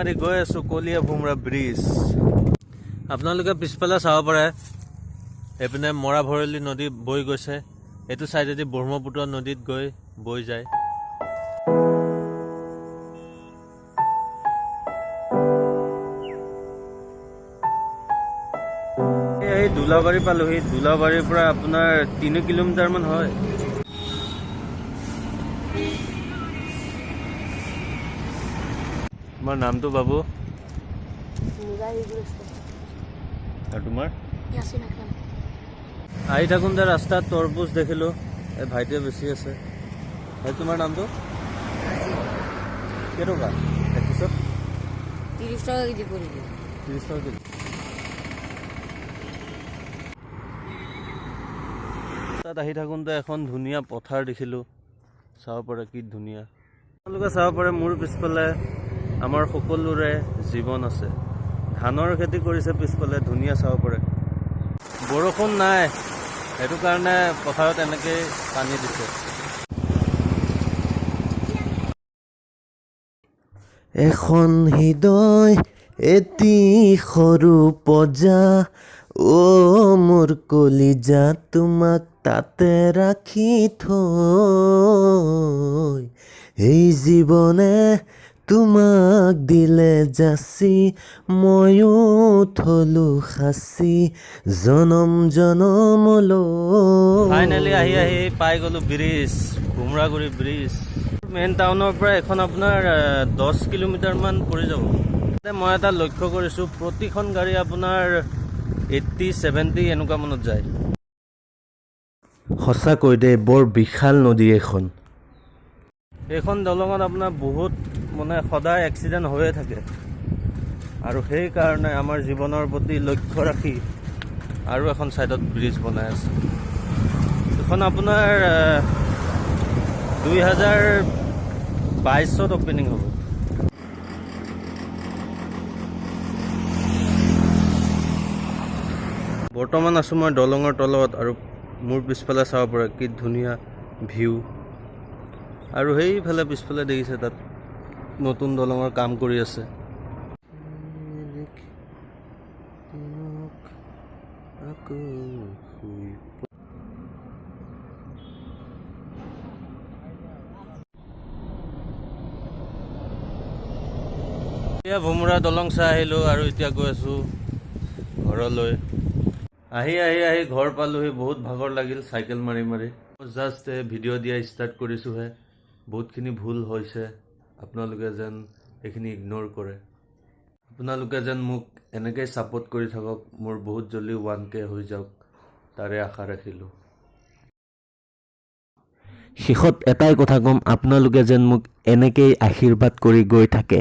মাৰি গৈ আছোঁ কলীয়া ভোমোৰা ব্ৰিজ। আপোনালোকে পিছফালে চাব পাৰে, এইপিনে মৰা ভৰলী নদী বৈ গৈছে। এইটো চাইডেদি ব্ৰহ্মপুত্ৰ নদীত গৈ বৈ যায়। এই দোলাবাৰী পালোহি। দোলাবাৰীৰ পৰা আপোনাৰ 3 কিলোমিটাৰমান হয়। তোমাৰ নামটো বাবু? আৰু তোমাৰ? ইয়াচিন আকৰাম। আহি থাকোঁতে ৰাস্তাত তৰমুজ দেখিলোঁ। এই ভাইটিয়ে বেচি আছে। ভাই, তোমাৰ নামটো? কেইটকা এক পিছত? 30 টাকা কেজি পড়বে। 30 টকা কেজি। তাত আহি থাকোঁতে এখন ধুনীয়া পথাৰ দেখিলোঁ। চাব পাৰে কি ধুনীয়া। আপোনালোকে চাব পাৰে, মোৰ পিছফালে আমাৰ সকলোৰে জীৱন আছে। ধানৰ খেতি কৰিছে পিছফালে, ধুনীয়া, চাব পাৰে। বৰষুণ নাই, সেইটো কাৰণে পথাৰত এনেকেই পানী দিছে। এখন হৃদয়, এটি সৰু পজা, অ' মোৰ কলিজা, তোমাক তাতে ৰাখি থৈ। এই জীৱনে তোমাক দিলে যাচি, ময়ো থলো সাঁচি জনম জনমলৈ। ফাইনেলি আহি আহি পাই গ'লো ব্ৰিজ, ভোমৰাগুৰি ব্ৰিজ। মেইন টাউনৰ পৰা এখন আপোনাৰ 10 কিলোমিটাৰমান পৰি যাব। মই এটা লক্ষ্য কৰিছোঁ, প্ৰতিখন গাড়ী আপোনাৰ 80, 70 এনেকুৱা মানত যায়। সঁচাকৈ দেই, বৰ বিশাল নদী এইখন। এইখন দলঙত আপোনাৰ বহুত মানে সদায় এক্সিডেণ্ট হৈয়ে থাকে আৰু সেইকাৰণে আমাৰ জীৱনৰ প্ৰতি লক্ষ্য ৰাখি আৰু এখন ছাইডত ব্ৰিজ বনাই আছে। এইখন আপোনাৰ 2022ত অ'পেনিং হ'ব। বৰ্তমান আছোঁ মই দলঙৰ তলত আৰু মোৰ পিছফালে চাব পাৰে কি ধুনীয়া ভিউ। আৰু সেইফালে পিছফালে দেখিছে, তাত নতুন দলঙৰ কাম কৰি আছে। এতিয়া ভোমোৰা দলং চাই আহিলোঁ আৰু এতিয়া গৈ আছোঁ ঘৰলৈ। আহি আহি আহি ঘৰ পালোহি। বহুত ভাগৰ লাগিল চাইকেল মাৰি মাৰি। জাষ্ট ভিডিঅ' দিয়া ষ্টাৰ্ট কৰিছোঁহে, বহুতখিনি ভুল হৈছে। আপোনালোকে যেন এইখিনি ইগন'ৰ কৰে। আপোনালোকে যেন মোক এনেকেই ছাপোৰ্ট কৰি থাকক। মোৰ বহুত জল্দি 1K হৈ যাওক, তাৰে আশা ৰাখিলোঁ। শেষত এটাই কথা ক'ম, আপোনালোকে যেন মোক এনেকেই আশীৰ্বাদ কৰি গৈ থাকে।